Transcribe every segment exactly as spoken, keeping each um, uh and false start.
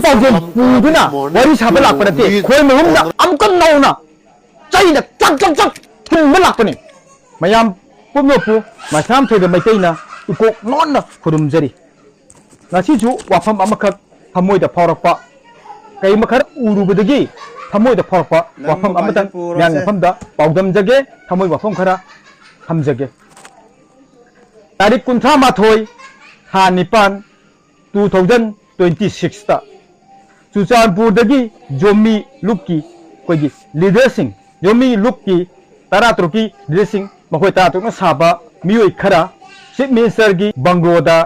ꯄꯥꯎꯖꯦꯜ ꯄꯨꯗꯨꯅ ꯋꯥꯔꯤ ꯁꯥꯕ ꯂꯥꯛꯄ ꯅꯠꯇꯦ꯫ ꯈꯣꯏ ꯃꯌꯨꯝꯗ ꯑꯃꯨꯛꯀ ꯅꯧꯅ ꯆꯩꯅ ꯆꯛ ꯆꯛ ꯆꯛ ꯊꯤꯟꯕ ꯂꯥꯛꯄꯅꯤ꯫ ꯃꯌꯥꯝ ꯄꯨꯝꯅꯃꯛꯄꯨ ꯃꯁꯥꯝꯊꯣꯏꯕ ꯃꯩꯇꯩꯅ ꯏꯀꯣꯛ ꯅꯣꯟꯅ ꯈꯨꯔꯨꯝꯖꯔꯤ꯫ ꯉꯁꯤꯁꯨ ꯋꯥꯐꯝ ꯑꯃꯈꯛ ꯊꯃꯣꯏꯗ ꯐꯥꯎꯔꯛꯄ, ꯀꯩꯃ ꯈꯔ ꯎꯔꯨꯕꯗꯒꯤ ꯊꯃꯣꯏꯗ ꯐꯥꯎꯔꯛꯄ ꯋꯥꯐꯝ ꯑꯃꯇꯪ ꯃꯌꯥꯝ ꯃꯐꯝꯗ ꯄꯥꯎꯗꯝꯖꯒꯦ, ꯊꯃꯣꯏ ꯋꯥꯐꯝ ꯈꯔ ꯊꯝꯖꯒꯦ꯫ ꯇꯥꯔꯤꯛ ꯀꯨꯟꯊ꯭ꯔꯥ ꯃꯥꯊꯣꯏ, ꯊꯥ ꯅꯤꯄꯥꯟ, two thousand twenty sixꯇ ꯆꯨꯔꯆꯥꯟꯄꯨꯔꯗꯒꯤ ꯖꯣꯃꯤ ꯂꯨꯞꯀꯤ ꯑꯩꯈꯣꯏꯒꯤ ꯂꯤꯗꯔꯁꯤꯡ, ꯖꯣꯃꯤ ꯂꯨꯞꯀꯤ ꯇꯔꯥꯇꯔꯨꯛꯀꯤ ꯂꯤꯗꯔꯁꯤꯡ, ꯃꯈꯣꯏ ꯇꯔꯥꯇꯔꯨꯛꯅ ꯁꯥꯕ ꯃꯤꯑꯣꯏ ꯈꯔ ꯆꯤꯐ ꯃꯤꯅꯤꯁꯇꯔꯒꯤ ꯕꯪꯒ꯭ꯂꯣꯗ,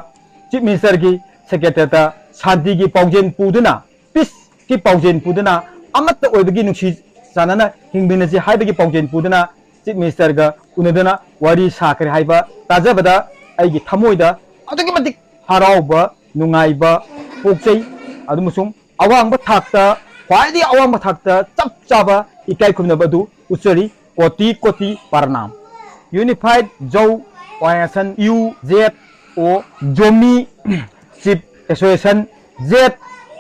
ꯆꯤꯐ ꯃꯤꯅꯤꯁꯇꯔꯒꯤ ꯁꯦꯀ꯭ꯔꯦꯇꯔꯤꯌꯦꯠꯇ ꯁꯥꯟꯇꯤꯒꯤ ꯄꯥꯎꯖꯦꯜ ꯄꯨꯗꯨꯅ, ꯄꯤꯁꯀꯤ ꯄꯥꯎꯖꯦꯜ ꯄꯨꯗꯨꯅ, ꯑꯃꯠꯇ ꯑꯣꯏꯕꯒꯤ ꯅꯨꯡꯁꯤ ꯆꯥꯟꯅꯅ ꯍꯤꯡꯃꯤꯟꯅꯁꯤ ꯍꯥꯏꯕꯒꯤ ꯄꯥꯎꯖꯦꯜ ꯄꯨꯗꯨꯅ ꯆꯤꯐ ꯃꯤꯅꯤꯁꯇꯔꯒ ꯎꯅꯗꯨꯅ ꯋꯥꯔꯤ ꯁꯥꯈ꯭ꯔꯦ ꯍꯥꯏꯕ ꯇꯥꯖꯕꯗ ꯑꯩꯒꯤ ꯊꯃꯣꯏꯗ ꯑꯗꯨꯛꯀꯤ ꯃꯇꯤꯛ ꯍꯔꯥꯎꯕ, ꯅꯨꯡꯉꯥꯏꯕ ꯄꯣꯛꯆꯩ꯫ ꯑꯗꯨꯃꯁꯨꯡ ꯑꯋꯥꯡꯕ ꯊꯥꯛꯇ, ꯈ꯭ꯋꯥꯏꯗꯒꯤ ꯑꯋꯥꯡꯕ ꯊꯥꯛꯇ ꯆꯞ ꯆꯥꯕ ꯏꯀꯥꯏ ꯈꯨꯝꯅꯕ ꯑꯗꯨ ꯎꯠꯆꯔꯤ꯫ ꯀꯣꯇꯤ ꯀꯣꯇꯤ ꯄ꯭ꯔꯅꯥꯝ꯫ Unified Zou Organization, U Z O, Zomi Chief Association, Z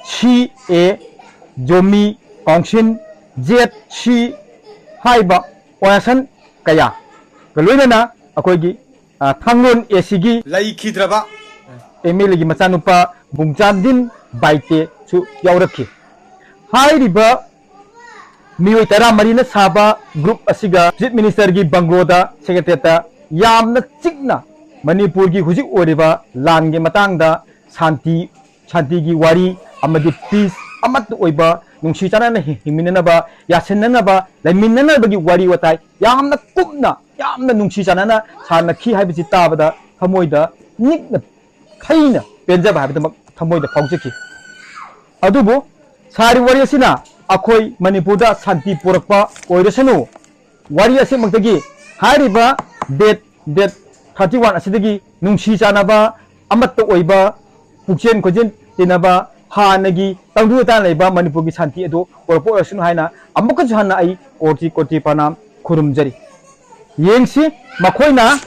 C A, Zomi Council, Z C ꯍꯥꯏꯕ organization ꯀꯌꯥꯒ ꯂꯣꯏꯅꯅ ꯑꯩꯈꯣꯏꯒꯤ, ꯑ, ꯊꯥꯡꯂꯣꯟ ꯑꯦ ꯁꯤꯒꯤ ꯂꯩꯈꯤꯗ꯭ꯔꯕ ꯑꯦꯝ ꯑꯦꯜ ꯑꯦꯒꯤ ꯃꯆꯥꯅꯨꯄꯥ ꯕꯨꯡꯆꯥꯟꯗꯤꯟ ꯕꯥꯏꯇꯦꯁꯨ ꯌꯥꯎꯔꯛꯈꯤ꯫ ꯍꯥꯏꯔꯤꯕ ꯃꯤꯑꯣꯏ ꯇꯔꯥꯃꯔꯤꯅ ꯁꯥꯕ ꯒ꯭ꯔꯨꯞ ꯑꯁꯤꯒ ꯆꯤꯐ ꯃꯤꯅꯤꯁꯇꯔꯒꯤ ꯕꯪꯒ꯭ꯂꯣꯗ ꯁꯦꯀ꯭ꯔꯦꯇꯔꯤꯌꯦꯠꯇ ꯌꯥꯝꯅ ꯆꯤꯛꯅ ꯃꯅꯤꯄꯨꯔꯒꯤ ꯍꯧꯖꯤꯛ ꯑꯣꯏꯔꯤꯕ ꯂꯥꯟꯒꯤ ꯃꯇꯥꯡꯗ ꯁꯥꯟꯇꯤ, ꯁꯥꯟꯇꯤꯒꯤ ꯋꯥꯔꯤ ꯑꯃꯗꯤ ꯄꯤꯁ ꯑꯃꯠꯇ ꯑꯣꯏꯕ, ꯅꯨꯡꯁꯤ ꯆꯥꯟꯅꯅ ꯍꯤ-, ꯍꯤꯡꯃꯤꯟꯅꯅꯕ, ꯌꯥꯁꯤꯟꯅꯅꯕ, ꯂꯩꯃꯤꯟꯅꯅꯕꯒꯤ ꯋꯥꯔꯤ ꯋꯥꯇꯥꯏ ꯌꯥꯝꯅ ꯀꯨꯞꯅ, ꯌꯥꯝꯅ ꯅꯨꯡꯁꯤ ꯆꯥꯟꯅꯅ ꯁꯥꯟꯅꯈꯤ ꯍꯥꯏꯕꯁꯤ ꯇꯥꯕꯗ ꯊꯃꯣꯏꯗ ꯅꯤꯛꯅ ꯈꯩꯅ ꯄꯦꯟꯖꯕ ꯍꯥꯏꯕꯗꯨꯃꯛ ꯊꯃꯣꯏꯗ ꯐꯥꯎꯖꯈꯤ꯫ ꯑꯗꯨꯕꯨ ꯁꯥꯔꯤꯕ ꯋꯥꯔꯤ ꯑꯁꯤꯅ ꯑꯩꯈꯣꯏ ꯃꯅꯤꯄꯨꯔꯗ ꯁꯥꯟꯇꯤ ꯄꯨꯔꯛꯄ ꯑꯣꯏꯔꯁꯅꯨ꯫ ꯋꯥꯔꯤ ꯑꯁꯤꯃꯛꯇꯒꯤ ꯍꯥꯏꯔꯤꯕ date, date thirty one ꯑꯁꯤꯗꯒꯤ ꯅꯨꯡꯁꯤ ꯆꯥꯟꯅꯕ, ꯑꯃꯠꯇ ꯑꯣꯏꯕ, ꯄꯨꯛꯆꯦꯟ ꯈꯣꯏꯖꯦꯟ ꯇꯤꯟꯅꯕ, ꯍꯥꯟꯅꯒꯤ ꯇꯪꯗꯨ ꯂꯩꯇꯥꯅ ꯂꯩꯕ ꯃꯅꯤꯄꯨꯔꯒꯤ ꯁꯥꯟꯇꯤ ꯑꯗꯨ ꯄꯨꯔꯛꯄ ꯑꯣꯏꯔꯁꯅꯨ ꯍꯥꯏꯅ ꯑꯃꯨꯛꯀꯁꯨ ꯍꯟꯅ ꯑꯩ ꯀꯣꯇꯤ ꯀꯣꯇꯤ ꯄ꯭ꯔꯅꯥꯝ ꯈꯨꯔꯨꯝꯖꯔꯤ꯫ ꯌꯦꯡꯁꯤ, ꯃꯈꯣꯏꯅ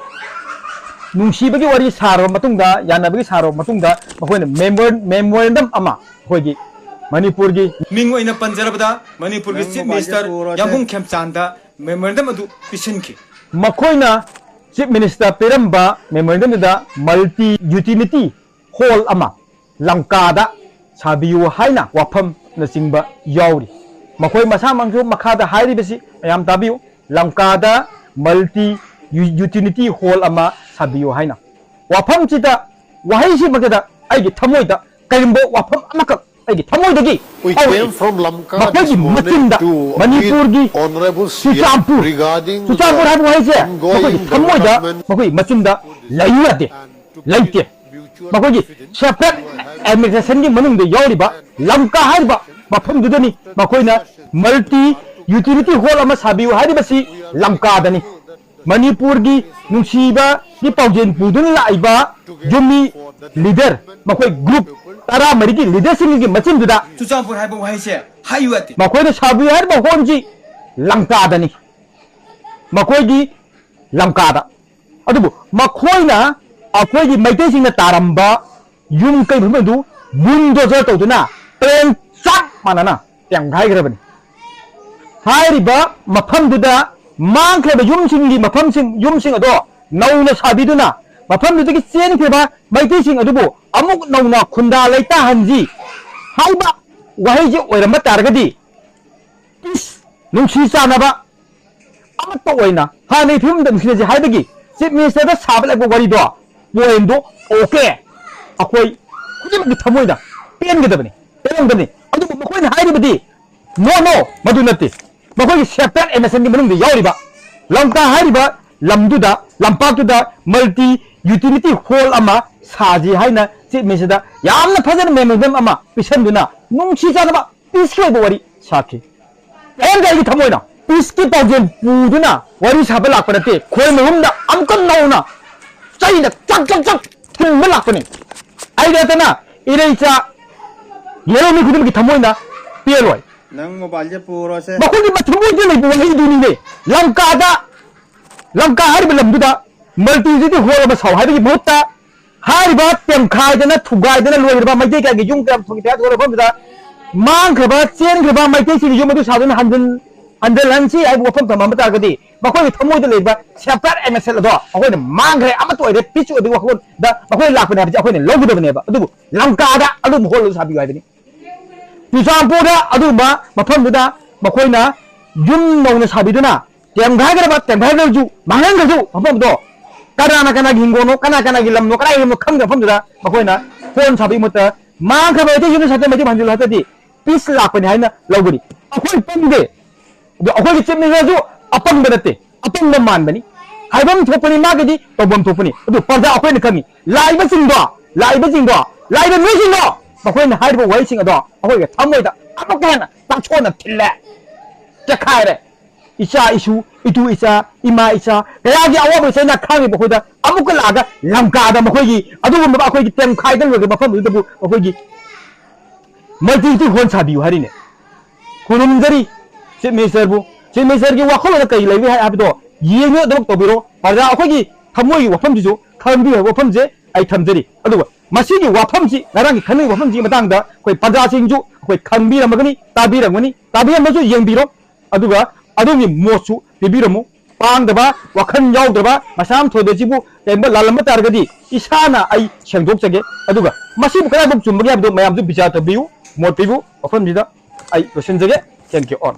ꯅꯨꯡꯁꯤꯕꯒꯤ ꯋꯥꯔꯤ ꯁꯥꯔꯕ ꯃꯇꯨꯡꯗ, ꯌꯥꯅꯕꯒꯤ ꯁꯥꯔꯕ ꯃꯇꯨꯡꯗ, ꯃꯈꯣꯏꯅ memor-, memorandum ꯑꯃ ꯑꯩꯈꯣꯏꯒꯤ ꯃꯅꯤꯄꯨꯔꯒꯤ ꯃꯤꯡ ꯑꯣꯏꯅ ꯄꯟꯖꯔꯕꯗ ꯃꯅꯤꯄꯨꯔꯒꯤ Chief Minister ꯌꯥꯝꯕꯨꯡ ꯈꯦꯝꯆꯥꯟꯗ memorandum ꯑꯗꯨ ꯄꯤꯁꯤꯟꯈꯤ꯫ ꯃꯈꯣꯏꯅ Chief Minister ꯄꯤꯔꯝꯕ memorandumꯗꯨꯗ multi utility hall ꯑꯃ ꯂꯪꯀꯥꯗ ꯁꯥꯕꯤꯌꯨ ꯍꯥꯏꯅ ꯋꯥꯐꯝꯅꯆꯤꯡꯕ ꯌꯥꯎꯔꯤ꯫ ꯃꯈꯣꯏ ꯃꯁꯥꯃꯛꯁꯨ ꯃꯈꯥꯗ ꯍꯥꯏꯔꯤꯕꯁꯤ ꯃꯌꯥꯝ ꯇꯥꯕꯤꯌꯨ, ꯂꯪꯀꯥꯗ multi utility hall ꯑꯃ ꯁꯥꯕꯤꯌꯨ ꯍꯥꯏꯅ꯫ ꯋꯥꯐꯝꯁꯤꯗ, ꯋꯥꯍꯩꯁꯤꯃꯛꯇꯗ ꯑꯩꯒꯤ ꯊꯃꯣꯏꯗ ꯀꯔꯤꯒꯨꯝꯕ ꯋꯥꯐꯝ ꯑꯃꯈꯛ ꯑꯩꯒꯤ ꯊꯃꯣꯏꯗꯒꯤ ꯐꯥꯎꯔꯛꯏ꯫ ꯃꯈꯣꯏꯒꯤ ꯃꯆꯤꯟꯗ ꯃꯅꯤꯄꯨꯔꯒꯤ ꯆꯨꯔꯆꯥꯟꯄꯨꯔ, ꯆꯨꯔꯆꯥꯟꯄꯨꯔ ꯍꯥꯏꯕ ꯋꯥꯍꯩꯁꯦ ꯃꯈꯣꯏꯒꯤ ꯊꯃꯣꯏꯗ, ꯃꯈꯣꯏꯒꯤ ꯃꯆꯤꯟꯗ ꯂꯩꯌꯨ ꯌꯥꯗꯦ, ꯂꯩꯇꯦ꯫ ꯃꯈꯣꯏꯒꯤ separate administrationꯒꯤ ꯃꯅꯨꯡꯗ ꯌꯥꯎꯔꯤꯕ ꯂꯝꯀꯥ ꯍꯥꯏꯔꯤꯕ ꯃꯐꯝꯗꯨꯗꯅꯤ ꯃꯈꯣꯏꯅ multi utility hall ꯑꯃ ꯁꯥꯕꯤꯌꯨ ꯍꯥꯏꯔꯤꯕꯁꯤ꯫ ꯂꯝꯀꯥꯗꯅꯤ꯫ ꯃꯅꯤꯄꯨꯔꯒꯤ ꯅꯨꯡꯁꯤꯕꯒꯤ ꯄꯥꯎꯖꯦꯜ ꯄꯨꯗꯨꯅ ꯂꯥꯛꯏꯕ ꯌꯨꯝꯃꯤ leader, ꯃꯈꯣꯏ group ꯇꯔꯥꯃꯔꯤꯒꯤ leaderꯁꯤꯡꯒꯤ ꯃꯆꯤꯟꯗꯨꯗ ꯆꯨꯔꯆꯥꯟꯄꯨꯔ ꯍꯥꯏꯕ ꯋꯥꯍꯩꯁꯦ ꯍꯥꯏꯌꯨ ꯌꯥꯗꯦ꯫ ꯃꯈꯣꯏꯅ ꯁꯥꯕꯤꯌꯨ ꯍꯥꯏꯔꯤꯕ hallꯁꯤ ꯂꯝꯀꯥꯗꯅꯤ, ꯃꯈꯣꯏꯒꯤ ꯂꯝꯀꯥꯗ꯫ ꯑꯗꯨꯕꯨ ꯃꯈꯣꯏꯅ ꯑꯩꯈꯣꯏꯒꯤ ꯃꯩꯇꯩꯁꯤꯡꯅ ꯇꯥꯔꯝꯕ ꯌꯨꯝ ꯀꯩ ꯃꯐꯝ ꯑꯗꯨ bulldozer ꯇꯧꯗꯨꯅ plan ꯆꯞ ꯃꯥꯟꯅꯅ ꯇꯦꯝꯒꯥꯏꯈ꯭ꯔꯕꯅꯤ꯫ ꯍꯥꯏꯔꯤꯕ ꯃꯐꯝꯗꯨꯗ ꯃꯥꯡꯈ꯭ꯔꯕ ꯌꯨꯝꯁꯤꯡꯒꯤ ꯃꯐꯝꯁꯤꯡ, ꯌꯨꯝꯁꯤꯡ ꯑꯗꯣ ꯅꯧꯅ ꯁꯥꯕꯤꯗꯨꯅ ꯃꯐꯝꯗꯨꯗꯒꯤ ꯆꯦꯟꯈ꯭ꯔꯤꯕ ꯃꯩꯇꯩꯁꯤꯡ ꯑꯗꯨꯕꯨ ꯑꯃꯨꯛ ꯅꯧꯅ ꯈꯨꯟꯗꯥ ꯂꯩꯇꯥꯍꯟꯁꯤ ꯍꯥꯏꯕ ꯋꯥꯍꯩꯁꯤ ꯑꯣꯏꯔꯝꯕ ꯇꯥꯔꯒꯗꯤ, peace, ꯅꯨꯡꯁꯤ ꯆꯥꯟꯅꯕ ꯑꯃꯠꯇ ꯑꯣꯏꯅ ꯍꯥꯟꯅꯒꯤ ꯐꯤꯕꯝꯗ ꯅꯨꯡꯁꯤꯅꯁꯤ ꯍꯥꯏꯕꯒꯤ Chief Ministerꯗ ꯁꯥꯕ ꯂꯥꯛꯄ ꯋꯥꯔꯤꯗꯣ, pointꯗꯣ, okay, ꯑꯩꯈꯣꯏ ꯈꯨꯗꯤꯡꯃꯛꯀꯤ ꯊꯃꯣꯏꯗ ꯄꯦꯟꯒꯗꯕꯅꯤ, ꯄꯦꯟꯒꯗꯕꯅꯤ꯫ ꯑꯗꯨꯕꯨ ꯃꯈꯣꯏꯅ ꯍꯥꯏꯔꯤꯕꯗꯤ, no, no, ꯃꯗꯨ ꯅꯠꯇꯦ꯫ ꯃꯈꯣꯏꯒꯤ separate administrationꯒꯤ ꯃꯅꯨꯡꯗ ꯌꯥꯎꯔꯤꯕ ꯂꯝꯀꯥ ꯍꯥꯏꯔꯤꯕ ꯂꯝꯗꯨꯗ, ꯂꯝꯄꯥꯛꯇꯨꯗ multi utility hall ꯑꯃ ꯁꯥꯁꯤ ꯍꯥꯏꯅ Chief Ministerꯗ ꯌꯥꯝꯅ ꯐꯖꯅ memorandum ꯑꯃ ꯄꯤꯁꯟꯗꯨꯅ ꯅꯨꯡꯁꯤ ꯆꯥꯟꯅꯕ peaceꯀꯤ ꯑꯣꯏꯕ ꯋꯥꯔꯤ ꯁꯥꯈꯤ꯫ ꯑꯩꯉꯣꯟꯗ ꯑꯩꯒꯤ ꯊꯃꯣꯏꯅ peaceꯀꯤ ꯄꯥꯎꯖꯦꯜ ꯄꯨꯗꯨꯅ ꯋꯥꯔꯤ ꯁꯥꯕ ꯂꯥꯛꯄ ꯅꯠꯇꯦ꯫ ꯈꯣꯏ ꯃꯌꯨꯝꯗ ꯑꯃꯨꯛꯀ ꯅꯧꯅ ꯆꯩꯅ ꯆꯛ ꯆꯛ ꯆꯛ ꯊꯤꯟꯕ ꯂꯥꯛꯄꯅꯤ꯫ ꯑꯩ ꯅꯠꯇꯅ ꯏꯔꯩꯆꯥ ꯌꯦꯜꯍꯧꯃꯤ ꯈꯨꯗꯤꯡꯃꯛꯀꯤ ꯊꯃꯣꯏꯅ ꯄꯦꯜꯂꯣꯏ꯫ ꯅꯪ mobileꯁꯦ ꯄꯨꯔꯣꯁꯦ꯫ ꯃꯈꯣꯏꯒꯤ ꯃꯊꯃꯣꯏꯗ ꯂꯩꯕ ꯋꯥꯍꯩꯗꯨꯅꯤꯅꯦ꯫ ꯂꯝꯀꯥꯗ, ꯂꯝꯀꯥ ꯍꯥꯏꯔꯤꯕ ꯂꯝꯗꯨꯗ ꯃꯜꯇꯤ ꯌꯨꯇꯤꯂꯤꯇꯤ ꯍꯣꯜ ꯑꯃ ꯁꯥꯎ ꯍꯥꯏꯕꯒꯤ ꯃꯍꯨꯠꯇ, ꯍꯥꯏꯔꯤꯕ ꯇꯦꯝꯈꯥꯏꯗꯅ ꯊꯨꯒꯥꯏꯗꯅ ꯂꯣꯏꯔꯕ ꯃꯩꯇꯩ ꯀꯌꯥꯒꯤ ꯌꯨꯝ ꯀꯌꯥ ꯊꯣꯡꯒꯤ ꯇꯌꯥꯔ ꯊꯣꯛꯂꯕ ꯃꯐꯝꯗꯨꯗ, ꯃꯥꯡꯈ꯭ꯔꯕ ꯆꯦꯟꯈ꯭ꯔꯕ ꯃꯩꯇꯩꯁꯤꯡꯒꯤ ꯌꯨꯝ ꯑꯗꯨ ꯁꯥꯗꯨꯅ ꯍꯟꯖꯤꯟ ꯍꯟꯖꯤꯜꯍꯟꯁꯤ ꯍꯥꯏꯕ ꯋꯥꯐꯝ ꯊꯝꯃꯝꯕ ꯇꯥꯔꯒꯗꯤ, ꯃꯈꯣꯏꯒꯤ ꯊꯃꯣꯏꯗ ꯂꯩꯕ ꯁꯦꯞꯇꯔ ꯑꯦꯟ ꯑꯦꯁ ꯑꯦꯜ ꯑꯗꯣ ꯑꯩꯈꯣꯏꯅ ꯃꯥꯡꯈ꯭ꯔꯦ, ꯑꯃꯠꯇ ꯑꯣꯏꯔꯦ, ꯄꯤꯁ ꯑꯣꯏꯕꯒꯤ ꯋꯥꯈꯜꯂꯣꯟꯗ ꯃꯈꯣꯏ ꯂꯥꯛꯄꯅꯦ ꯍꯥꯏꯕꯁꯦ ꯑꯩꯈꯣꯏꯅ ꯂꯧꯒꯗꯕꯅꯦꯕ꯫ ꯑꯗꯨꯕꯨ ꯂꯪꯀꯥꯗ ꯑꯗꯨꯝ ꯍꯣꯜ ꯑꯗꯨ ꯁꯥꯕꯤꯌꯨ ꯍꯥꯏꯕꯅꯤ꯫ ꯆꯨꯔꯆꯥꯟꯄꯨꯔꯗ ꯑꯗꯨꯒꯨꯝꯕ ꯃꯐꯝꯗꯨꯗ ꯃꯈꯣꯏꯅ ꯌꯨꯝ ꯅꯧꯅ ꯁꯥꯕꯤꯗꯨꯅ, ꯇꯦꯝꯈꯥꯏꯈ꯭ꯔꯕ, ꯇꯦꯝꯈꯥꯏꯈ꯭ꯔꯁꯨ, ꯃꯥꯡꯍꯟꯈ꯭ꯔꯁꯨ ꯃꯐꯝꯗꯣ, ꯀꯅꯥꯅ ꯀꯅꯥꯒꯤ ꯍꯤꯡꯒꯣꯜꯅꯣ, ꯀꯅꯥ ꯀꯅꯥꯒꯤ ꯂꯝꯅꯣ, ꯀꯗꯥꯏ ꯂꯝꯅꯣ ꯈꯪꯗꯕ ꯃꯐꯝꯗꯨꯗ ꯃꯈꯣꯏꯅ ꯍꯣꯜ ꯁꯥꯕꯒꯤ ꯃꯍꯨꯠꯇ, ꯃꯥꯡꯈ꯭ꯔꯕ ꯃꯩꯇꯩ ꯌꯨꯝꯗ ꯁꯥꯖ ꯃꯩꯇꯩ ꯍꯟꯖꯤꯜꯂꯨ ꯍꯥꯏꯔꯒꯗꯤ ꯄꯤꯁ ꯂꯥꯛꯄꯅꯤ ꯍꯥꯏꯅ ꯂꯧꯒꯅꯤ꯫ ꯑꯩꯈꯣꯏ ꯄꯪꯗꯦ꯫ ꯑꯗꯣ ꯑꯩꯈꯣꯏꯒꯤ ꯆꯤꯞ ꯃꯤꯅꯤꯁꯇꯔꯁꯨ ꯑꯄꯪꯕ ꯅꯠꯇꯦ, ꯑꯄꯪꯕ ꯃꯥꯟꯕꯅꯤ꯫ ꯍꯥꯏꯐꯝ ꯊꯣꯛꯄꯅꯤ, ꯃꯥꯒꯤꯗꯤ ꯇꯧꯐꯝ ꯊꯣꯛꯄꯅꯤ꯫ ꯑꯗꯨ ꯄ꯭ꯔꯖꯥ ꯑꯩꯈꯣꯏꯅ ꯈꯪꯉꯤ꯫ ꯂꯥꯛꯏꯕꯁꯤꯡꯗꯣ, ꯂꯥꯛꯏꯕꯁꯤꯡꯗꯣ, ꯂꯥꯛꯏꯕ ꯃꯤꯁꯤꯡꯗꯣ, ꯃꯈꯣꯏꯅ ꯍꯥꯏꯔꯤꯕ ꯋꯥꯍꯩꯁꯤꯡ ꯑꯗꯣ ꯑꯩꯈꯣꯏꯒꯤ ꯊꯃꯣꯏꯗ ꯑꯃꯨꯛꯀ ꯍꯦꯟꯅ ꯇꯥꯛꯁꯣꯟꯅ ꯊꯤꯜꯂꯦ, ꯆꯦꯈꯥꯏꯔꯦ꯫ ꯏꯆꯥ ꯏꯁꯨ, ꯏꯇꯨ ꯏꯆꯥ, ꯏꯃꯥ ꯏꯆꯥ ꯀꯌꯥꯒꯤ ꯑꯋꯥꯕ ꯆꯩꯅꯥ ꯈꯥꯡꯉꯤꯕ ꯑꯩꯈꯣꯏꯗ ꯑꯃꯨꯛꯀ ꯂꯥꯛꯑꯒ ꯂꯪꯀꯥꯗ ꯃꯈꯣꯏꯒꯤ ꯑꯗꯨꯒꯨꯝꯕ ꯑꯩꯈꯣꯏꯒꯤ ꯇꯦꯝꯈꯥꯏꯗ ꯂꯣꯏꯔꯕ ꯃꯐꯝꯗꯨꯗꯕꯨ ꯑꯩꯈꯣꯏꯒꯤ ꯃꯜꯇꯤ ꯌꯨꯇꯤꯂꯤꯇꯤ ꯍꯣꯜ ꯁꯥꯕꯤꯌꯨ ꯍꯥꯏꯔꯤꯅꯦ꯫ ꯈꯨꯔꯨꯝꯖꯔꯤ ꯆꯤꯞ ꯃꯤꯅꯤꯁꯇꯔꯕꯨ꯫ ꯆꯤꯞ ꯃꯤꯅꯤꯁꯇꯔꯒꯤ ꯋꯥꯈꯜꯂꯣꯟꯗ ꯀꯔꯤ ꯂꯩꯕꯒꯦ ꯍꯥꯏꯕꯗꯣ ꯌꯦꯡꯅꯕ ꯊꯕꯛ ꯇꯧꯕꯤꯔꯣ꯫ ꯄ꯭ꯔꯖꯥ ꯑꯩꯈꯣꯏꯒꯤ ꯊꯃꯣꯏꯒꯤ ꯋꯥꯐꯝꯁꯤꯁꯨ ꯈꯪꯕꯤꯌꯨ ꯍꯥꯏꯕ ꯋꯥꯐꯝꯁꯦ ꯑꯩ ꯊꯝꯖꯔꯤ꯫ ꯑꯗꯨꯒ ꯃꯁꯤꯒꯤ ꯋꯥꯐꯝꯁꯤ, ꯉꯔꯥꯡꯒꯤ ꯈꯟꯅꯕꯒꯤ ꯋꯥꯐꯝꯁꯤꯒꯤ ꯃꯇꯥꯡꯗ ꯑꯩꯈꯣꯏ ꯄ꯭ꯔꯖꯥꯁꯤꯡꯁꯨ ꯑꯩꯈꯣꯏ ꯈꯪꯕꯤꯔꯝꯃꯒꯅꯤ, ꯇꯥꯕꯤꯔꯝꯒꯅꯤ, ꯇꯥꯕꯤꯔꯝꯃꯁꯨ ꯌꯦꯡꯕꯤꯔꯣ꯫ ꯑꯗꯨꯒ ꯑꯗꯣꯝꯒꯤ ꯃꯣꯠꯁꯨ ꯄꯤꯕꯤꯔꯝꯃꯨ꯫ ꯄꯥꯡꯗꯕ, ꯋꯥꯈꯜ ꯌꯥꯎꯗ꯭ꯔꯕ, ꯃꯁꯥ ꯊꯣꯏꯗꯣꯛꯁꯤꯕꯨ ꯀꯔꯤꯒꯨꯝꯕ ꯂꯥꯜꯂꯝꯕ ꯇꯥꯔꯒꯗꯤ ꯏꯁꯥꯅ ꯑꯩ ꯁꯦꯡꯗꯣꯛꯆꯒꯦ꯫ ꯑꯗꯨꯒ ꯃꯁꯤꯕꯨ ꯀꯗꯥꯏꯐꯥꯎ ꯆꯨꯝꯕꯒꯦ ꯍꯥꯏꯕꯗꯨ ꯃꯌꯥꯝꯁꯨ ꯕꯤꯆꯥꯔ ꯇꯧꯕꯤꯌꯨ, ꯃꯣꯠ ꯄꯤꯕꯤꯌꯨ꯫ ꯋꯥꯐꯝꯁꯤꯗ ꯑꯩ ꯂꯣꯏꯁꯤꯟꯖꯒꯦ꯫ Thank you all꯫